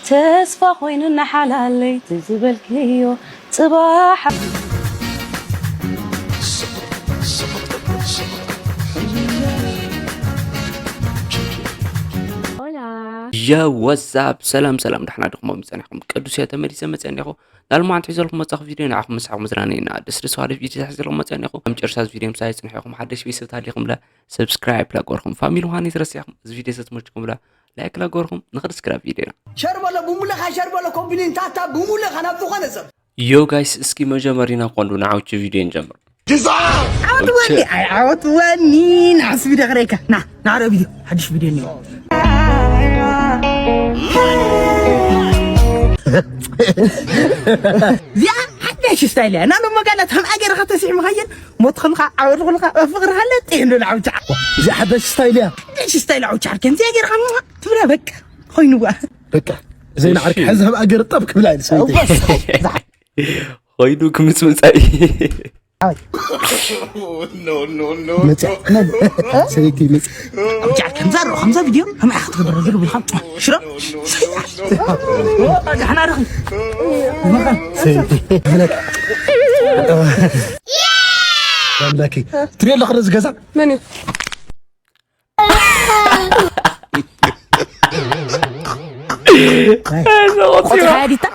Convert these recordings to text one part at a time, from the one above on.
ተስፋ ኮይኑ እናሓላለይ ትዝበልክዮ ጽባሕ። ያ ወዛብ ሰላም ሰላም፣ ዳሕና ድኹም ጸኒሕኩም? ቅዱስ እየ ተመሊሰ መጸ እኒኹ። ናልማዓንቲ ሒዘልኩም መጻኹ ቪድዮ ንዓኹም ምሳኹም መዝናነይና ደስ ደስ በሃሊ ቪድዮ ሒዘልኩም መጸ እኒኹ። ኣብ መጨረሻ እዚ ቪድዮ ምሳይ ጽኒሕኩም ሓደሽ ቤተሰብ ታሊኹም ለ ሰብስክራይብ ላጎርኩም ፋሚሊ ምዃን ይትረስያኹም። እዚ ቪድዮ ሰትመችኩም ብላ ላይክ ላጎርኩም ንኽድስክራ ቪድዮና ሸር በሎ ብሙልኻ ሸር በሎ ኮምፕሊን ታታ ብሙልኻ ናብ ዝኾነ ሰብ ዮ ጋይስ፣ እስኪ መጀመሪና ኮንዱ ንዓውቹ ቪድዮ ንጀምር። ዓወት ወኒ ኣይ ዓወት ወኒ ንዓስ ቪድዮ ክረይካ ና ናዕረ ቪድዮ ሓድሽ ቪድዮ እኒኦ እዚኣ ሓድሽ ስታይል እያ ናሎ መጋላት ከም ኣገርኻ ተሲዕምኻየን ሞትኽልኻ ዓወድኽልኻ ፍቕርኻ ለጥ ይህሉ ንዓውቻ እዚኣ ሓድሽ ስታይል እያ ሓድሽ ስታይል ዓውቻ ዓርከን እዚኣ ገርኻ ትብላ በቃ ኮይኑዋ በቃ ዘይንዓርክ ሕዚ ኣብ ኣገር ጠብ ክብላ ኢሉ ሰበይቲ ኮይኑ ክምፅምፃይ መፅያ ሰበይቲ መፅያ ኣብጃዕ ከምዛ ሮ ከምዛ ቪድዮ ከምኣ ክትገብር ዝሉ ብልካ ሽሮ ደሕና ርኺ ሰበይቲ ብለክ ኣምላኪ ትሪኦ ኣለኹ ነዚ ገዛ መን እዩ ቆፂኻ ዲታ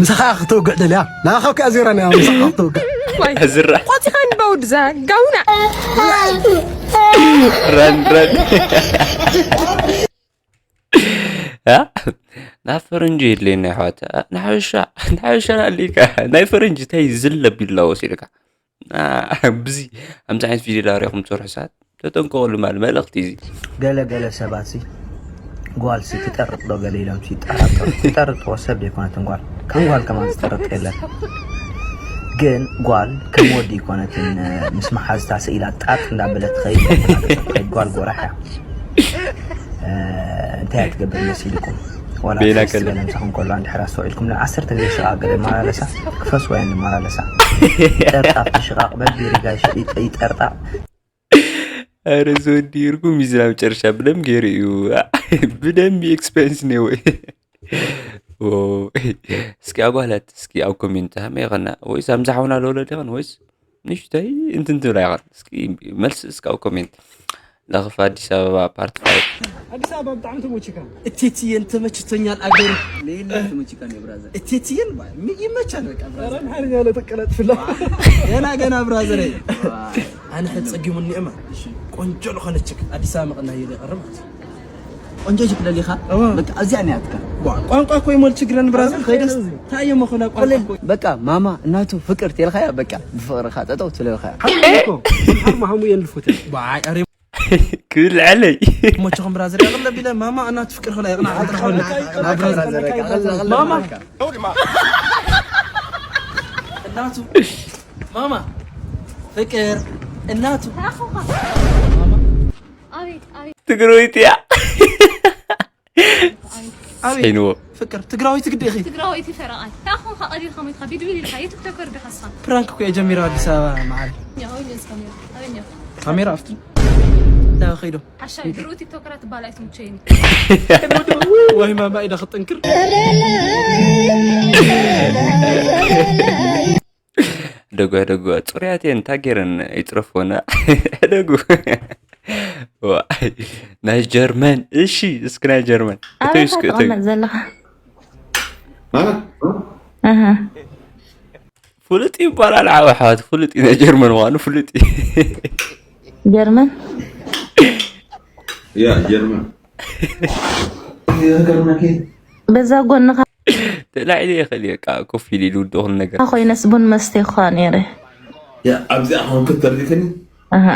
ምሳኻ ክትወግዕ ደልያ ንኣኻ ከኣ ዜራ ንያ ምሳኻ ክትወግዕ ዝራ ቆፂኻ ንበውድዛ ጋውና ረን ረን ናብ ፈረንጂ የድልየና ይሕዋት ንሓበሻ ንሓበሻ ናሊካ ናይ ፈረንጂ እንታይ ዝለብ ይላ ወሲድካ ብዚ ከምዚ ዓይነት ቪድዮ ዳሪኹም ትሰርሑ ሰዓት ተጠንቀቑሉ ማል መልእኽቲ እዚ ገለ ገለ ሰባት ሲ ጓል ሲ ትጠርጥ ዶ ገለ ኢሎም ሲ ይጠራጠሩ ትጠርጥዎ ሰብ ዘይኮነትን ጓል ከም ጓል ከማን ዝጠርጥ የለን ግን ጓል ከም ወዲ ይኮነትን ምስ መሓዝታ ስኢላ ጣጥ እንዳበለት ትኸይድ ጓል ጎራሕ እያ እንታይ እያ ትገብር መሲልኩም ዋላ ቤላ ፌስቲቫል ከለ- ምሳኹም ከሎ ዓሰርተ ግዜ ሽቓቕ ገለ ይመላለሳ ክፈስዋ እየን ዝመላለሳ ይጠርጣ ኣብቲ ሽቓቕ በቢሪጋ ይጠርጣ ኣረ እዚ ወዲ ይርጉም እዩ ዝና መጨረሻ ብደም ገይሩ እዩ ብደም ኤክስፐንስ ነወ እስኪ ኣጓላት እስኪ ኣብ ኮሜንት ሃመ ይኸና ወይስ ኣምዛሓውና ለወለድ ይኸን ወይስ ንሽተይ እንትን ትብላ ይኸን እስኪ መልስ እስኪ ኣብ ኮሜንት ለኽፍ ኣዲስ ኣበባ ፓርት ፋይቭ ኣዲስ ኣበባ ብጣዕሚ ተሞችካ እቴትየን ተመችቶኛል ኣገሩ ሌላ ተመችካ ነው ብራዘር እቴትየን ይመቻል በቃ ብራዘር ኣምሓርኛ ለተቀላጥፍላ ገና ገና ብራዘር ኣነ ሕድ ጸጊሙኒ እማ ቆንጆ ዝኾነች ችክ ኣዲስ ኣበባ መቐና ይለ ቀርብ ማለት እዩ። ቆንጆ ችክ ደሊኻ እዋ። በቃ እዚኣ ነው ያትካ ቋንቋ እኮ ይሞል ችግረን ብራዘር ከይደስ ታየ መኾላ ቋንቋ እኮ በቃ ማማ እናቱ ፍቅር ቴልኻያ በቃ ብፍቅርኻ ጠጠው ትለልኻያ ሓቂ እኮ ሓርማ ሓሙ የንልፉት ባይ ኣሬ ክብል ልዐለይ ሞቸኹም ብራዘር ያቕለብ ኢለ ማማ እናቱ ፍቅር ኸላ ይቕና ሓጥራ ኾላ ብራዘር ማማ እናቱ ማማ ፍቅር እናቱ ኣቤት ኣቤት ትግራዊት እያ ኣቤት ስሒንዎ ፍቅር ትግራዊት ግዲ ኢኺ ትግራወይቲ ፈረቓይ ታኹም ከቐዲልካ ሞትካ ቢድቢድ ኢልካ የቲክቶከር ዲኻ ስኻ ፕራንክ እኮ እየ ጀሚረ ኣዲስ ኣበባ መዓል ኛሆይ ኔስ ካሜራ ኣበኛ ካሜራ ኣብቲ እንታይ ከይዶ ሓሻይ ድሮ ቲክቶከራት ትባል ኣይትምቸይኒ ወይ ማማ ኢዳ ክጥንክር ደጉ ደጉ ፅሩያት እየን እንታይ ገይረን ይፅረፍወና ደጉ ዋይ፣ ናይ ጀርመን እሺ እስኪ ናይ ጀርመን እተዩ ኣበይ ኢኻ እስኪ እተዩ ትቐመጥ ዘለኻ ኣሃ ፍሉጥ ይባላል ዓብ ኣሕዋት ፍሉጥ እዩ ናይ ጀርመን ምዃኑ ፍሉጥ እዩ ጀርመን ያ ጀርመን በዛ ጎንኻ ተላዒለ ይኽእል እየ ከዓ ኮፍ ኢሉ ኢሉ ውድኦ ኩሉ ነገር ኮይነስ ቡን መስተ ይኳ ነይረ ያ ኣብዚኣ ኸውን ክትተርዲክኒ ኣሃ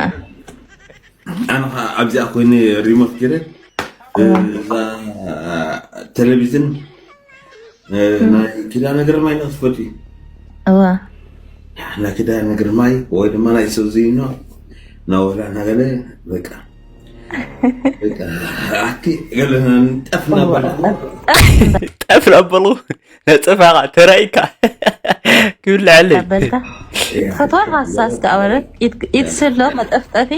ኣነ ከዓ ኣብዚኣ ኮይነ ሪሞት ገይረ እዛ ቴሌቪዝን ናይ ኪዳነ ግርማይ ዶ ትፈትዊ እዋ ናይ ኪዳነ ግርማይ ወይ ድማ ናይ ሰብዝይኖ ናወላ ናገለ በቃ በቃ ኣኪ ገለና ንጠፍ እናበልኩ ጠፍ እናበልኩ ነፀፋ ከዓ ተራኢካ ክብል ልዐለይ በልካ ትፈትዋ ካሳ እስከ ኣወለት ኢድ ስሎ መጠፍጠፊ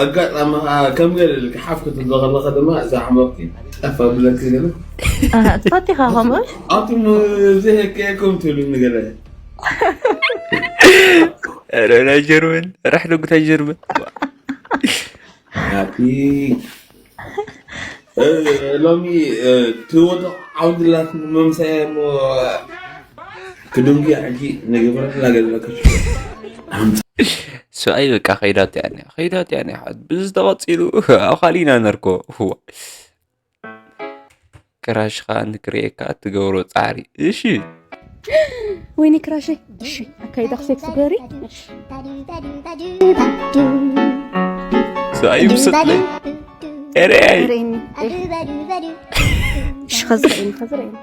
ኣጋጣሚ ከዓ ከም ገለ ኢልካ ሓፍ ክትብሎ ከለኻ ድማ እዛ ሓመቕቲ ጠፋ ብለኪ ገለ ትፈቲኻ ከምኡሽ ኣቱም ዘይከየኩም ትብሉኒ ገለ ረ ናይ ጀርመን ራሕ ደጉታይ ጀርመን ኣቲ ሎሚ ትወዶ ዓውድላት መምሳያ ሞ ክድንጉ ሕጂ ንግብረት እናገለከች ሰብኣይ በቃ ከይዳት ያለ ከይዳት ያለ ብዙ ተቐፂሉ ኣብ ካሊና ነርኮ ክራሽኻ ንክርእየካ ትገብሮ ፃዕሪ እሺ ወይኒ ክራሸይ እሺ ኣካይዳ ክሴክስ ገሪ ሰብኣይ ምስጥ ኤረይ ሬኒ እሺ ኸዚ ሬኒ ኸዚ ሬኒ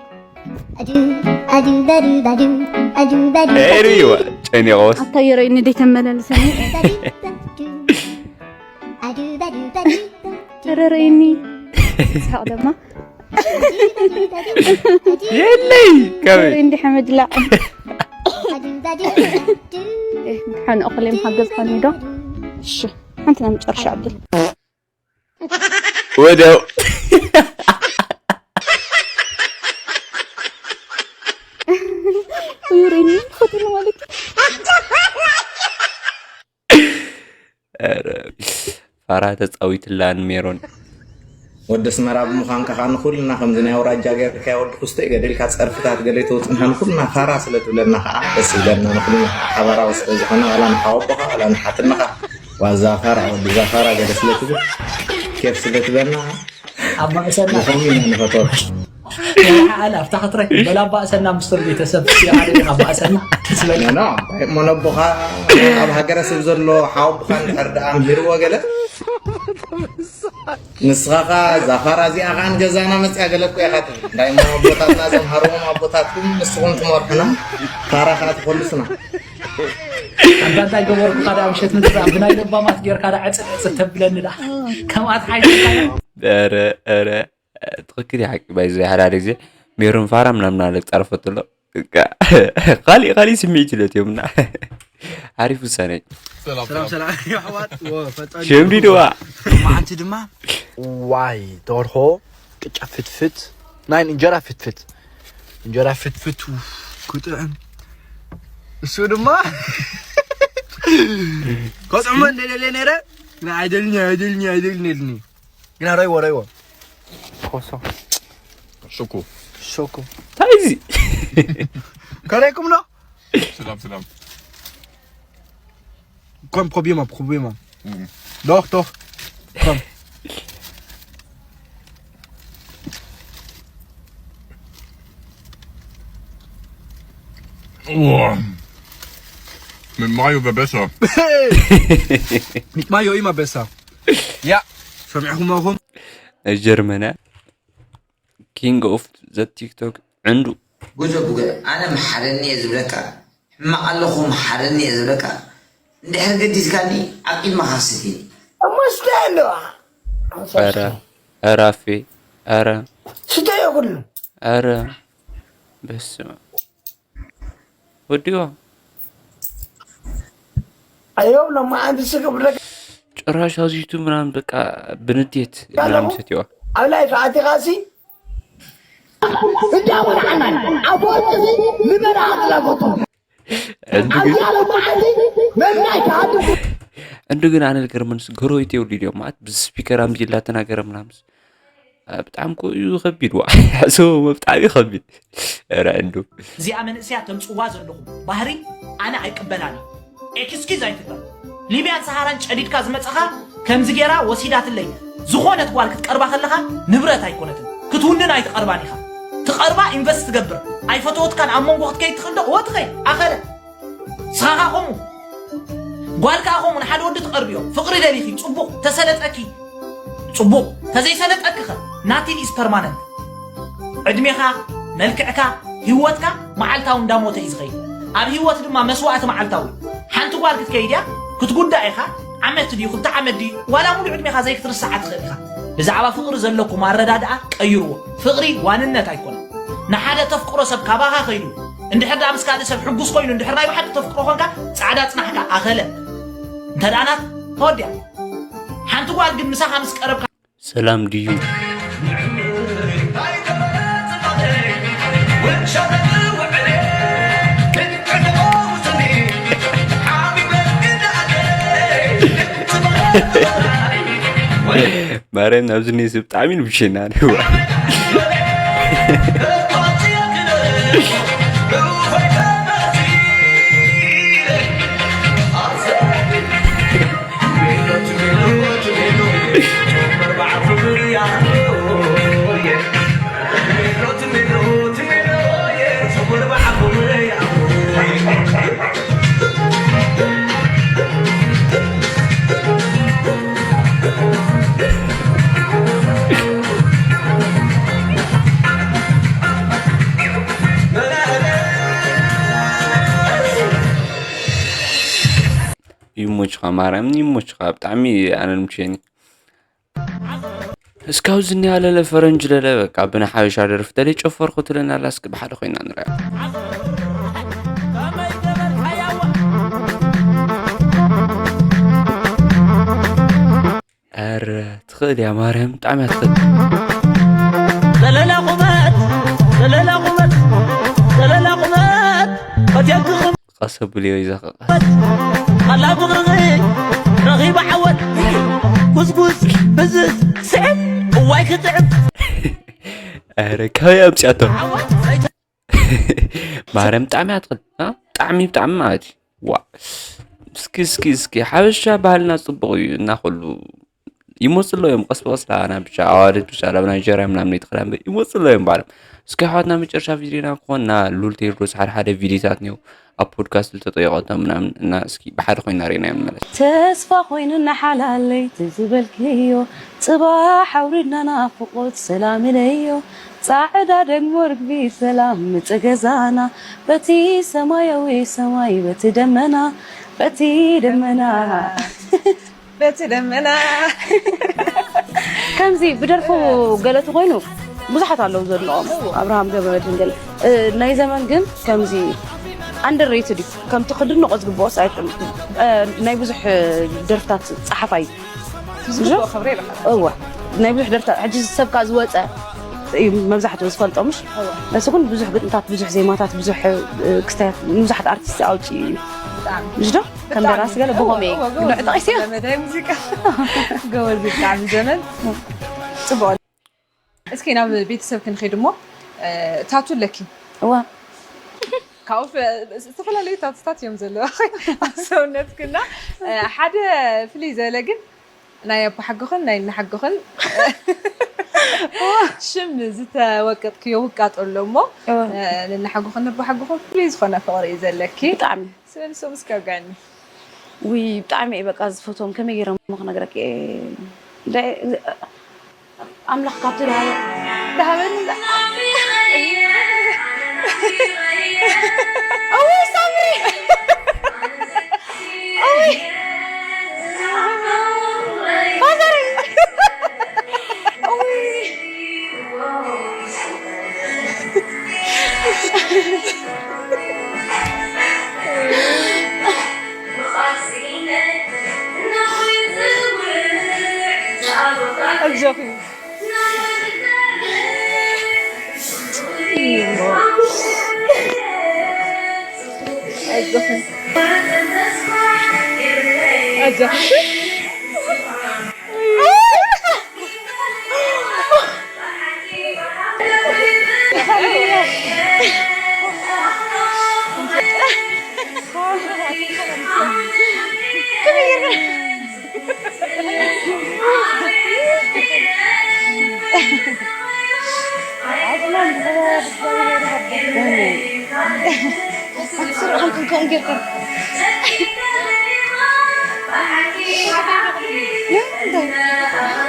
ኤሪዋ ጨኒቆስ ኣታ የረይኒ ደይተመላልሰኒ ረረይኒ ስሓቕ ድማ የለይ ካበይ ሬኒ እንዲ ሓመድላ ሓን እኽሊ ምሓገዝ ኾኒ ዶ እሺ ሓንቲ ናይ መጨረሻ ዕድል ወደው ሬኒ ፈትሉ ማለት ፋራ ተፃዊትላ ንሜሮን ወዲ ኣስመራ ብምዃንካ ከዓ ንኩልና ከምዚ ናይ ኣውራጃ ገርካዮ ወዲ ኩስተ ገዲልካ ፀርፍታት ገለ ተውፅንካ ንኩልና ፋራ ስለ ትብለና ከዓ ደስ ይብለና ንኩልና ከዓ ሓበራዊ ስለ ዝኾነ ዋላ ንሓወቦኻ ዋላ ንሓትነኻ ዋዛ ፋራ ወዲ ዛፋራ ገለ ስለ ትብል ኬፍ ስለ ትበልና ኣብ ማእሰና ንኸምኡ ኢና ንፈትወካ ሓል ኣብታ ክትረክ በላ ኣባእሰና ምስቶም ቤተሰብ ሲኻ ደኻ ኣባእሰና ትስበል ኖ ኖ እንታይ እሞ ነቦኻ ኣብ ሃገረ ሰብ ዘሎ ሓወቦኻ እንድሕር ደኣ ኣምሂርዎ ገለ ንስኻ ኸዓ እዛ ፋራ እዚኣ ኸዓ ንገዛና መፅያ ገለ እኮ ኢኻ ትብል እንታይ እሞ ኣቦታትና ዘምሃርዎም ኣቦታትኩም ንስኹም ትመርሑና ፋራ ኸዓ ትኾልሱና ኣንታ እንታይ ገበርኩኻ ደኣ ምሸት ንዝኣ ብናይ ለባማት ጌርካ ደኣ ዕፅድ ዕፅድ ተብለኒ ደኣ ከምኣት ሓይልካ ኧረ ኧረ ትኽክል ይሓቂ ባይዘ ሓደ ሓደ ግዜ ሜሮን ፋራ ምናምን ኣለ ፃርፈትሎ ካሊእ ካሊእ ስምዒት ይለት እዮም እና ሓሪፍ ውሳነ ሰላም ሰላም የሕዋት ፈጠን ሽም ዲድዋ መዓንቲ ድማ ዋይ ደርሆ ቅጫ ፍትፍት ናይ እንጀራ ፍትፍት እንጀራ ፍትፍት ውፍ፣ ክጥዕም እሱ ድማ ከጥዕሞ እንደሌለ ነረ ግን ኣይደልኒ ኣይደልኒ ኣይደልኒ ኢልኒ ግን ረይዎ ረይዎ ኮሶ ሸኮ ሸኮ ታይዚ ከረይኩም ዶ ሰላም ሰላም ኮም ፕሮብሌማ ፕሮብሌማ ዶክ ዶክ ኮም Mit Mayo wäre besser. Mit Mayo immer besser. Ja, ሰሚዕኹም ኣለኹም ናይ ጀርመና ኪንግ ኦፍ ዘ ቲክቶክ ዕንዱ ጉዞ ብጉ ኣነ መሓረኒ እየ ዝብለካ ሕማቕ ኣለኹ መሓረኒ እየ ዝብለካ እንድሕር ገዲዝካኒ ኣብ ኢድመኻ ስቲኒ እሞ ስታይ ኣለዋ ኧረ ኧረ ኣፌ ኧረ ስታይ ኩሉ ኧረ በስመ ወዲዋ ኣዮም ሎማዓንቲ ስክብለካ ጭራሽ ኣዚቱ ምናምን በቃ ብንዴት ምናምን ሰትዋ ኣብ ላይ ፈኣቲኻሲ እንዳወድዓናን ኣፈወርቂ ንመራ ኣጥላፈቱ ዕንዱ ግን ኣብያ ሎማዓንቲ መምናይ ተሃድሱ ዕንዱ ግን ኣነ ልገርመንስ ገሮይት የብሉ ኢልዮም ማለት ብስፒከር ኣምዚላ ተናገረ ምናምስ ብጣዕሚ ኮ እዩ ከቢድ ዋ ሕሰቦ ብጣዕሚ ከቢድ ረ ዕንዱ እዚኣ መንእሰያ ተምፅዋ ዘለኹም ባህሪ ኣነ ኣይቅበላን እዩ ኤክስኪዝ ኣይትግበር ሊብያን ሰሃራን ጨዲድካ ዝመፀኻ ከምዚ ገይራ ወሲዳትለይ ዝኾነት ጓል ክትቀርባ ከለኻ ንብረት ኣይኮነትን ክትውንን ኣይትቐርባን ኢኻ ትቐርባ ኢንቨስት ትገብር ኣይፈተወትካን ኣብ መንጎ ክትከይድ ትኽእል ዶ ወትኸይ ኣኸለ ስኻኻ ከምኡ ጓል ከዓ ከምኡ ንሓደ ወዲ ትቐርብዮ ፍቕሪ ደሊኺ ፅቡቕ ተሰለጠኪ ፅቡቕ ተዘይሰለጠኪኸ ናቲን ኢስ ፐርማነንት ዕድሜኻ መልክዕካ ህይወትካ መዓልታዊ እንዳሞተ እዩ ዝኸይድ ኣብ ህይወት ድማ መስዋእቲ መዓልታዊ ሓንቲ ጓል ክትከይድ እያ ክትጉዳእ ኢኻ ዓመት ድዩ ክልተ ዓመት ድዩ ዋላ ሙሉ ዕድሜኻ ዘይክትርስዓ ትኽእል ኢኻ ብዛዕባ ፍቕሪ ዘለኩም ኣረዳድኣ ቀይርዎ ፍቕሪ ዋንነት ኣይኮነን ንሓደ ተፍቅሮ ሰብ ካባኻ ኸይዱ እንድሕር ደኣ ምስ ካልእ ሰብ ሕጉስ ኮይኑ እንድሕር ናይ ብሓቂ ተፍቅሮ ኾንካ ፃዕዳ ፅናሕካ ኣኸለ እንተ ደኣ ናት ተወዲያ ሓንቲ ጓል ግን ምሳኻ ምስ ቀረብካ ሰላም ድዩ? ማርያም፣ ናብዚ ኔስ ብጣዕሚ ንብሸና። ይሞችኻ ማርያም፣ ይሞችኻ። ብጣዕሚ ኣነ ንምችየኒ። እስካብ ዝኒያ ለለ ፈረንጅ ለለ፣ በቃ፣ ብናይ ሓበሻ ደርፊ ተለይ ጨፈርኩ ትለና ኣላ። እስኪ ብሓደ ኮይና ንርኣ። ኧረ ትኽእል እያ ማርያም፣ ብጣዕሚ እያ ትኽእል። ዘለላ ቁመት፣ ዘለላ ቁመት፣ ዘለላ ቁመት፣ ፈትየኪ ቁመት። ቀስ ኣብልዮ ይዛ ኸ። ኣላ ብቕቒ ረኺባ ዓወት፣ ጉስጉስ ብዝዝ ስዕም፣ እዋይ ክጥዕም። ኧረ ካበይ ኣምፅኣቶ? ዓወት ማርያም ብጣዕሚ እያ ትኽእል፣ አ? ብጣዕሚ፣ ብጣዕሚ ማለት እዩ። ዋ። እስኪ፣ እስኪ፣ እስኪ፣ ሓበሻ ባህልና ጽቡቕ እዩ እና ኩሉ ይመጹ ኣለዉ እዮም፣ ቀስ ብቐስ ዳ ናብ ብቻ ኣዋልድ ብቻ ናብ ናይጀርያ ምናምን ይትኽላ እምበር ይመጹ ኣለዉ እዮም ባዕሎም። እስኪ ኣሕዋትና መጨረሻ ቪድዮና ክኾን እና ሉል ቴድሮስ ሓደ ሓደ ቪድዮታት እኒኦ ኣብ ፖድካስት ዝተጠየቐቶም ምናምን እና እስኪ ብሓደ ኮይና ርኢና እዮም ንመለስ። ተስፋ ኮይኑና ሓላለይ ትዝበልክዮ፣ ጽባሕ ኣውሪድና ናፍቆት ሰላም ኢለዮ። ጻዕዳ ደግሞ ርግቢ ሰላም ምጸ ገዛና፣ በቲ ሰማያዊ ሰማይ በቲ ደመና፣ በቲ ደመና። በቲ ደመና። ከምዚ ብደርፉ ገለ ተኾይኑ ብዙሓት ኣለዉ ዘድንቖም። ኣብርሃም ገብረመድህን ገለ። እ፣ ናይ ዘመን ግን ከምዚ ኣንደርሬትድ እዩ። ከምቲ ክድንቖ ዝግብኦስ ኣይኮነን። እ፣ ናይ ብዙሕ ደርፍታት ጸሓፋይ እዩ። ዝግብኦ ክብሪ ይረኽብ። እወ። ናይ ብዙሕ ደርፍታት፣ ሕጂ ሰብ ካብ ዝወጸ እዩ መብዛሕትኡ ዝፈልጦ፣ ምሽ? እወ። ንሱ ግን ብዙሕ ግጥምታት፣ ብዙሕ ዜማታት፣ ብዙሕ፣ እ፣ ክስታያት፣ ንብዙሓት ኣርቲስት ኣውጺኡ እዩ። ብጣዕሚ። ምሽ ዶ? ከም ብጣዕሚ። ደራሲ ገለ እወ፣ ብኸመይ እወ፣ ጎበዝ። ንዕ ጠቒስዮ? መዳይ ሙዚቃ። ጎበዝ፣ ብጣዕሚ ዘመን። ጽቡቕ። እስኪ ናብ ቤተሰብ ክንኸይድ እሞ፣ እ፣ ታቱ ኣለኪ። እዋ። ካብኡ ፍ-፣ ዝተፈላለዩ ታቱታት እዮም ዘለዉ ኣብ ሰውነትክና። እ፣ ሓደ ፍልይ ዝበለ ግን ናይ ኣቦሓጎኽን ናይ እናሓጎኽን ሽም ዝተወቀጥክዮ ውቃጦ ኣሎ እሞ፣ እዋ። እ፣ ንናሓጎኽን ነቦሓጎኽን ፍሉይ ዝኾነ ፍቕሪ እዩ ዘለኪ። ብጣዕሚ። ስለ ንሶም እስኪ ኣውግዕኒ። ውይ፣ ብጣዕሚ እየ በቃ ዝፈትዎም፣ ከመይ ገይረ እሞ ክነግረኪ እየ? እንታይ፣ ኣምላኽ ካብቲ ዝሃበ-፣ ዝሃበኒ እዛ-፣ እውይ፣ ሳምሪ! እውይ! ፋዘረይ! እውይ! ኣጆኺ። ኣጆኺ። ኣጆኺ።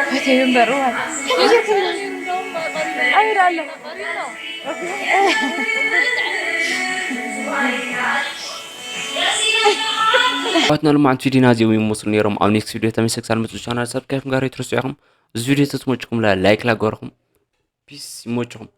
ፈተዩ እምበር፣ እዋይ። ከመይ ጌርክኒ? ኣቢድ ኣሎ። ኣሕዋትና፣ ሎማዓንቲ ቪድዮና እዚኦም ይመስሉ ነይሮም። ኣብ ኔክስት ቪድዮ ተመልሰ ክሳብ ንመጽእ ቻናል ሳብስክራይብ ምግባር ኣይትረስዑ ኢኹም። እዚ ቪድዮ ተትመችኩም ላ-፣ ላይክ ላገርኹም። ፒስ፣ ይመችኹም።